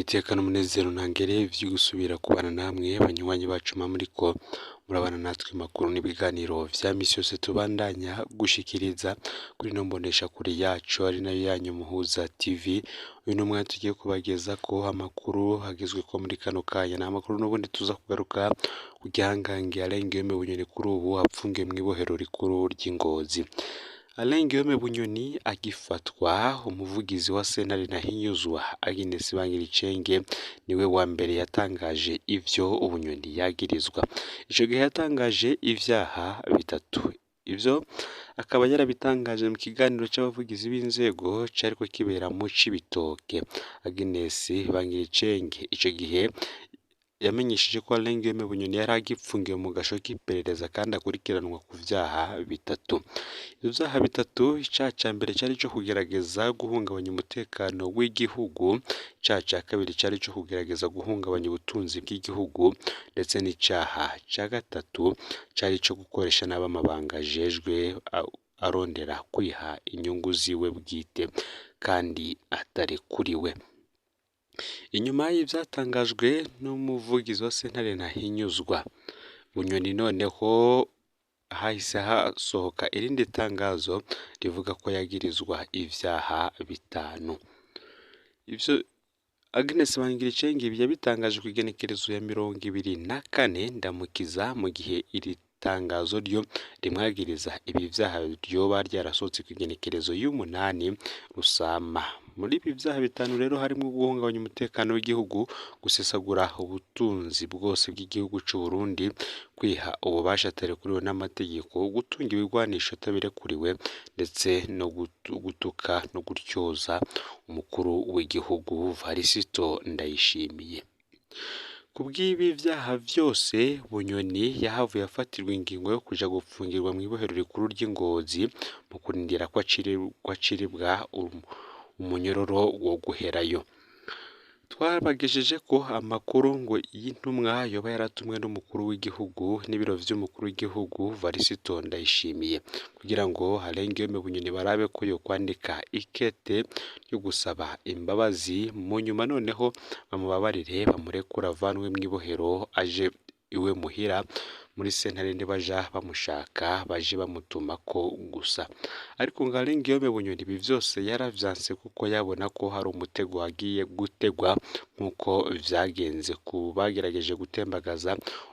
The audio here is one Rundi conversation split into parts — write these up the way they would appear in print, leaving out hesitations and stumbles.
Niteka n'umunezero ntangere vyo gusubira kubana namwe banywanyi bacu muriko murabana natwe makuru n'ibiganiro vya misi yose tubandanya gushikiriza kuri ino mboneshakure yacu ari nayo yanyu Muhuza TV. Uyu ni umwanya tugiye kubagezako amakuru agezweko muri kano kanya. Ni amakuru n'ubundi tuza kugaruka ku gihangange Alain Guillaume Bunyoni kuri ubu apfungiwe mw'ibohero rikuru ry'i Ngozi. Alain Guillaume Bunyoni agifatwa, umuvugizi wa sentare Ntahinyuzwa Agnes Bangiricenge niwe wa mbere yatangaje ivyo Bunyoni yagirizwa. Ico gihe yatangaje ivyaha bitatu. Ivyo akaba yarabitangaje mu kiganiro c'abavugizi b'inzego cariko kibera mu Cibitoke. Agnes Bangiricenge ico gihe yamenyesheje ko Alain Guillaume Bunyoni yari agipfungiwe mu gasho k'iperereza kandi akurikiranwa ku vyaha bitatu. Ivyo vyaha bitatu, icaha ca mbere cari ico kugerageza guhungabanya umutekano w'igihugu, icaha ca kabiri cari ico kugerageza guhungabanya ubutunzi bw'igihugu, ndetse n'icaha ca gatatu cari ico gukoresha nabi amabanga ajejwe arondera kwiha inyungu ziwe bwite kandi atarekuriwe. Inyuma y'ivyatangajwe n'umuvugizi wa sentare Ntahinyuzwa Bunyoni, noneho hahise hasohoka irindi tangazo rivuga ko yagirizwa ivyaha bitanu. Ivyo Agnes Bangiricenge yabitangaje kw'igenekerezo ya 24 Ndamukiza, mu gihe iri tangazo ryo rimwagiriza ibi vyaha ryoba ryarasohotse kw'igenekerezo y'8 Rusama. Muri ibi vyaha bitanu rero harimwo guhungabanya umutekano w'igihugu, gusesagura ubutunzi bwose bw'igihugu c'Uburundi, kwiha ububasha atarekuriwe n'amategeko, gutunga ibigwanisho atabirekuriwe, ndetse no gutuka no gutyoza umukuru w'igihugu Varisito Ndayishimiye. Kubw'ibi vyaha vyose, Bunyoni yahavuye afatirwa ingingo yo kuja gupfungirwa mw'ibohero rikuru ry'i Ngozi mu kurindira ko aciribwa umunyororo wo guherayo. Twabagejejeko amakuru ngo y'intumwa yoba yaratumwe n'umukuru w'igihugu n'ibiro vy'umukuru w'igihugu Varisito Ndayishimiye kugira ngo Alain Guillaume Bunyoni barabe ko yokwandika ikete ryo gusaba imbabazi, mu nyuma noneho bamubabarire bamurekure avanwe mw'ibohero aje iwe muhira. Muri sentare ntibaja bamushaka, baje bamutumako gusa. Ariko ngo Alain Guillaume Bunyoni ibi vyose yaravyanse kuko yabona ko hari umutego agiye gutegwa nk'uko vyagenze ku bagerageje gutembagaza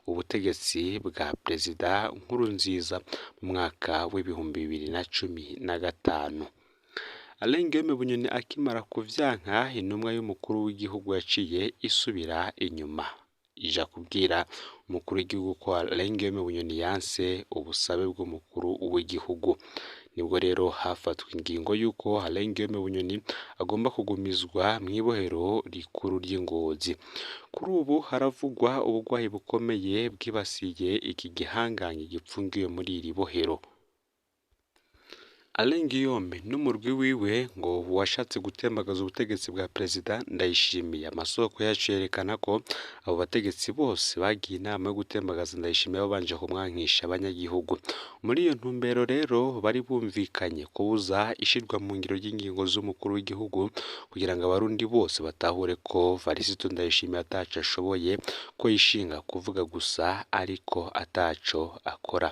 ubutegetsi bwa Perezida Nkurunziza mu mwaka w'2015. Alain Guillaume Bunyoni akimara kuvyanka, intumwa y'umukuru w'igihugu yaciye isubira inyuma ija kubwira umukuru w'igihugu ko Alain Guillaume Bunyoni yanse ubusabe bw'umukuru w'igihugu. Nibwo rero hafatwa ingingo y'uko Alain Guillaume Bunyoni agomba kugumizwa mw'ibohero rikuru ry'i Ngozi. Kuri ubu haravugwa ubugwayi bukomeye bwibasiye iki gihangange gipfungiwe muri iri bohero. Alain Guillaume n'umurwi wiwe ngo washatse gutembagaza ubutegetsi bwa Perezida Ndayishimiye. Amasoko yacu yerekana ko abo bategetsi bose bagiye inama yo gutembagaza Ndayishimiye babanje kumwankisha abanyagihugu. Muri iyo ntumbero rero bari bumvikanye kubuza ishirwa mu ngiro ry'ingingo z'umukuru w'igihugu kugira ngo abarundi bose batahure ko Varisito Ndayishimiye ataco ashoboye, ko yishinga kuvuga gusa ariko ataco akora.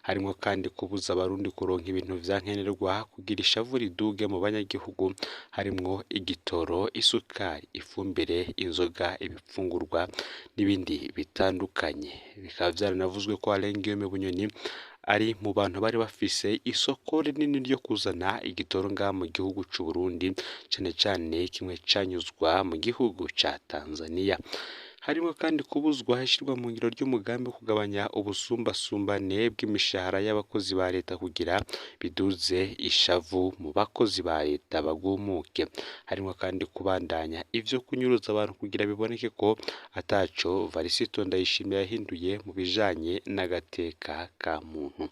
Harimwo kandi kubuza abarundi kuronka ibintu vya nkenerwa kugira ishavu riduge mu banyagihugu, harimwo igitoro, isukari, ifumbire, inzoga, ibifungurwa n'ibindi bitandukanye. Bikaba vyaranavuzwe ko Alain Guillaume Bunyoni ari mu bantu bari bafise isoko rinini ryo kuzana igitoro ngaha mu gihugu c'Uburundi, cane cane kimwe canyuzwa mu gihugu ca Tanzania. Harimwo kandi kubuzwa ishirwa mu ngiro ry'umugambi wo kugabanya ubusumbasumbane bw'imishahara y'abakozi ba leta kugira biduze ishavu mu bakozi ba leta bagumuke. Harimwo kandi kubandanya ivyo kunyuruza abantu kugira biboneke ko ataco Varisito Ndayishimiye yahinduye mu bijanye n'agateka ka muntu.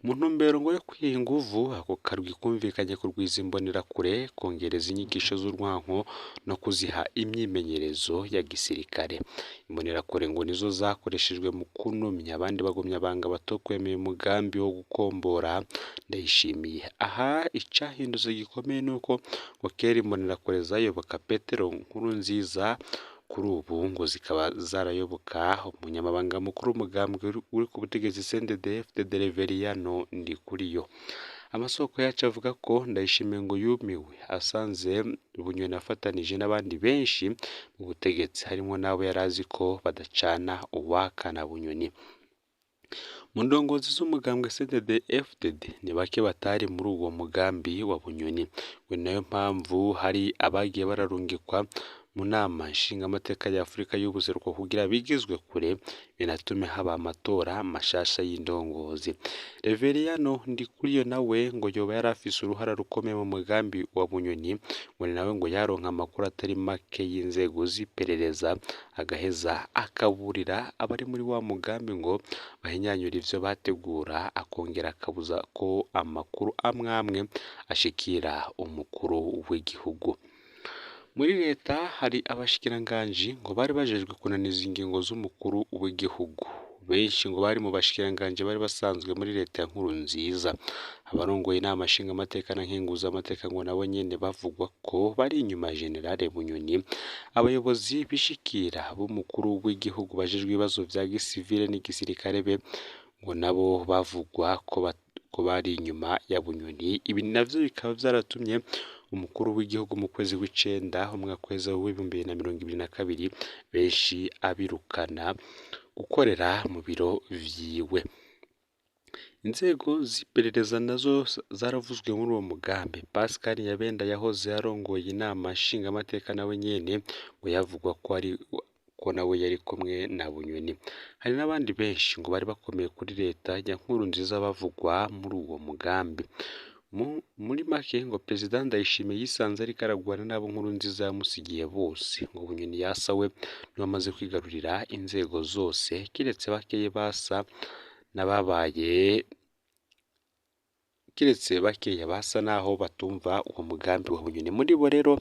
Mu ntumbero ngo yo kwiha inguvu, ako karwi kumvikanye kurwiza imbonerakure, kongereza inyigisho z'urwanko no kuziha imyimenyerezo ya gisirikare. Imbonerakure ngo nizo zakoreshejwe mu kunumya abandi bagumyabanga batokwemeye umugambi wo gukombora Ndayishimiye. Aha icahindutse gikomeye nuko ngo kera imbonerakure zayoboka Petero Nkurunziza, kuri ubu ngo zikaba zarayoboka umunyamabanga mukuru w'umugambwe uri ku butegetsi CNDD-FDD Reveriyano Ndikuriyo. Amasoko yacu avuga ko Ndayishimiye ngo yumiwe asanze Bunyoni afatanije n'abandi benshi mu butegetsi, harimwo n'abo yari azi ko badacana uwaka na Bunyoni. Mu ndongozi z'umugambwe CNDD-FDD ni bake batari muri uwo mugambi wa Bunyoni, ngo ni nayo mpamvu hari abagiye bararungikwa mu nama nshingamateka ya Afurika y'ubuseruko kugira bigizwe kure binatume haba amatora mashasha y'indongozi. Reveriyano Ndikuriyo nawe ngo yoba yari afise uruhara rukomeye mu mugambi wa Bunyoni, ngo ni nawe ngo yaronka amakuru atari make y'inzego z'iperereza, agaheza akaburira abari muri wa mugambi ngo bahinyanyure ivyo bategura, akongera akabuza ko amakuru amwe amwe ashikira umukuru w'igihugu. Muri leta hari abashikiranganji ngo bari bajejwe kunaniza ingingo z'umukuru w'igihugu. Benshi ngo bari mu bashikiranganji bari basanzwe muri leta ya Nkurunziza. Abarongoye inama nshingamateka na nkenguzamateka ngo nabo nyene bavugwa ko bari inyuma ya Generale Bunyoni. Abayobozi bishikira b'umukuru w'igihugu bajejwe ibibazo vya gisivile n'igisirikare be ngo nabo bavugwa ko bari inyuma ya Bunyoni. Ibi navyo bikaba vyaratumye umukuru w'igihugu mu kwezi kw'icenda umwaka weza w'2022 benshi abirukana gukorera mu biro vyiwe. Inzego z'iperereza nazo zaravuzwe muri uwo mugambi. Pascal Nyabenda yahoze arongoye inama nshingamateka nawe nyene ngo yavugwa ko ari ko nawe yari kumwe na Bunyoni. Hari n'abandi benshi ngo bari bakomeye kuri leta ya Nkurunziza bavugwa muri uwo mugambi. Muri make ngo Perezida Ndayishimiye yisanze ariko aragwana n'abo Nkurunziza yamusigiye bose. Ngo Bunyoni yasawe niwe amaze kwigarurira inzego zose, kiretse bakeya basa n'ababaye kiretse bakeya basa naho batumva uwo mugambi wa Bunyoni. Muri bo rero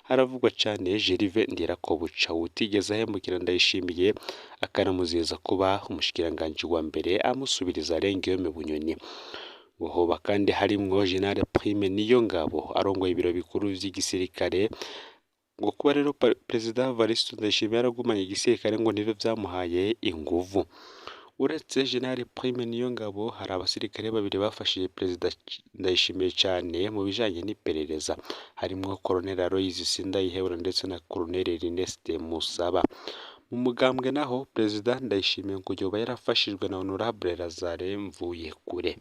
haravugwa cane Gervais Ndirakobuca utigeze ahemukira Ndayishimiye, akanamuziza kuba umushikiranganji wa mbere amusubiriza Alain-Guillaume Bunyoni. Ngo hoba kandi harimwo General Prime Niyongabo arongoye ibiro bikuru vy'igisirikare. Ngo kuba rero Perezida Evariste Ndayishimiye yaragumanye igisirikare ngo nivyo vyamuhaye inguvu. Uretse General Prime Niyongabo hari abasirikare babiri bafashije Perezida Ndayishimiye cane mu bijanye n'iperereza, harimwo Colonel Aloys Sindayihebura ndetse na Colonel Ernest Musaba. Mu mugambwe naho Perezida Ndayishimiye ngo yoba yarafashijwe na Honorable Lazare Mvuyekure.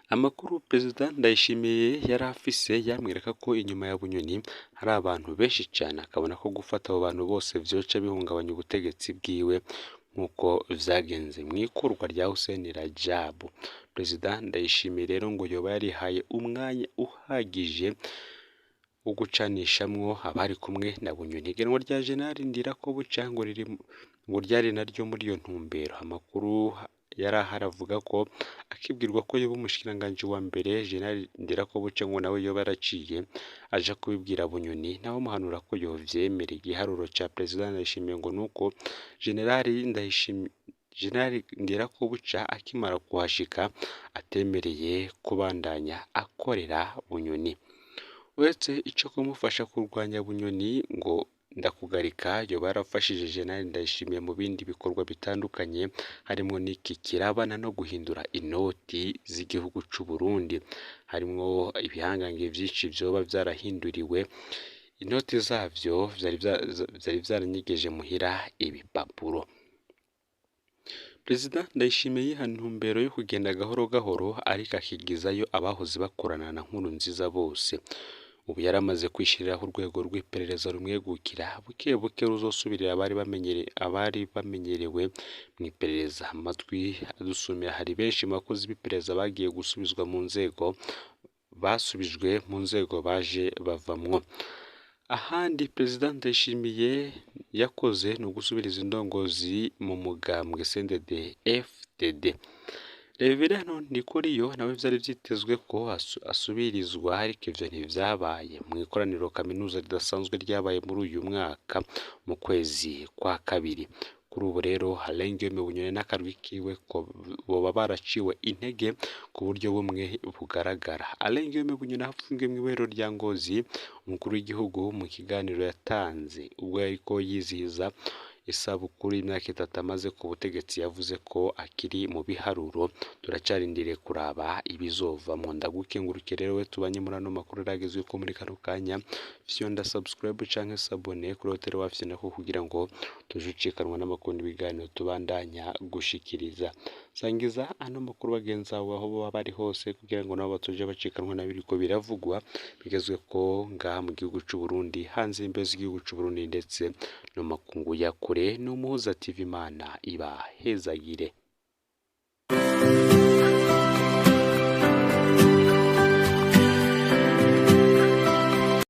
Amakuru Perezida Ndayishimiye yari afise yamwereka ko inyuma ya Bunyoni hari abantu benshi cane, akabona ko gufata abo bantu bose vyoca bihungabanya ubutegetsi bwiwe nk'uko vyagenze mw'ikurwa rya Hussein Rajab. Perezida Ndayishimiye rero ngo yoba yarihaye umwanya uhagije wo gucanishamwo abari kumwe na Bunyoni. Igenwa rya General Ndirakobuca ngo riri ngo ryari naryo muri iyo ntumbero. Amakuru yari ahari avuga ko akibwirwa ko yoba umushikiranganji wa mbere General Ndirakobuca ngo nawe yoba yaraciye aja kubibwira Bunyoni, nawe amuhanura ko yovyemera. Igiharuro ca Perezida Ndayishimiye ngo nuko General Ndirakobuca akimara kuhashika atemereye kubandanya akorera Bunyoni. Uretse ico kumufasha kurwanya Bunyoni ngo Ndakugarika yoba yarafashije General Ndayishimiye mu bindi bikorwa bitandukanye, harimwo n'iki kirabana no guhindura inoti z'igihugu c'u Burundi. Harimwo ibihangange vyinshi vyoba vyarahinduriwe inoti zavyo vyari vyaranyegeje muhira ibipapuro. Perezida Ndayishimiye yiha intumbero yo kugenda gahoro gahoro ariko akigizayo abahoze bakorana na Nkurunziza bose. Ubu yaramaze kwishiriraho urwego rw'iperereza rumwegukira, buke buke ruzosubirira abari bamenyerewe mu iperereza. Amatwi adusumira hari benshi mu bakozi b'iperereza bagiye gusubizwa mu nzego, basubijwe mu nzego baje bavamwo. Ahandi Perezida Ndayishimiye yakoze ni ugusubiriza indongozi mu mugambwe CNDD-FDD. Reveriyano Ndikuriyo nawe vyari vyitezwe ko asubirizwa, ariko ivyo ntivyabaye. Mu ikoraniro kaminuza ridasanzwe ryabaye muri uyu mwaka mu kwezi kwa kabiri. Kuri ubu rero Alain Guillaume Bunyoni n'akarwi kiwe ko boba baraciwe intege ku buryo bumwe bugaragara. Alain Guillaume Bunyoni afungiwe mw'ibohero rya Ngozi, umukuru w'igihugu mu kiganiro yatanze ubwo yariko yizihiza isabukuru y'imyaka 3 amaze ku butegetsi, yavuze ko akiri mu biharuro, turacarindiriye kuraba ibizovamwo. Ndagukengurukiye rero we tubanye muri ano makuru aragezweko muri kano kanya, fyonda subscribe canke s'abonner kuri hoteli wafyondako kugira ngo tuje ucikanwa n'amakuru n'ibiganiro tubandanya gushikiriza. Sangiza ano makuru bagenzi bawe aho boba bari hose kugira ngo nabo batoje bacikanwa n'ibiriko biravugwa bigezweko ngaha mu gihugu c'u Burundi, hanze y'imbibe z'igihugu c'u Burundi ndetse no mu makungu ya kure. N'Umuhuza TV, Imana ibahezagire.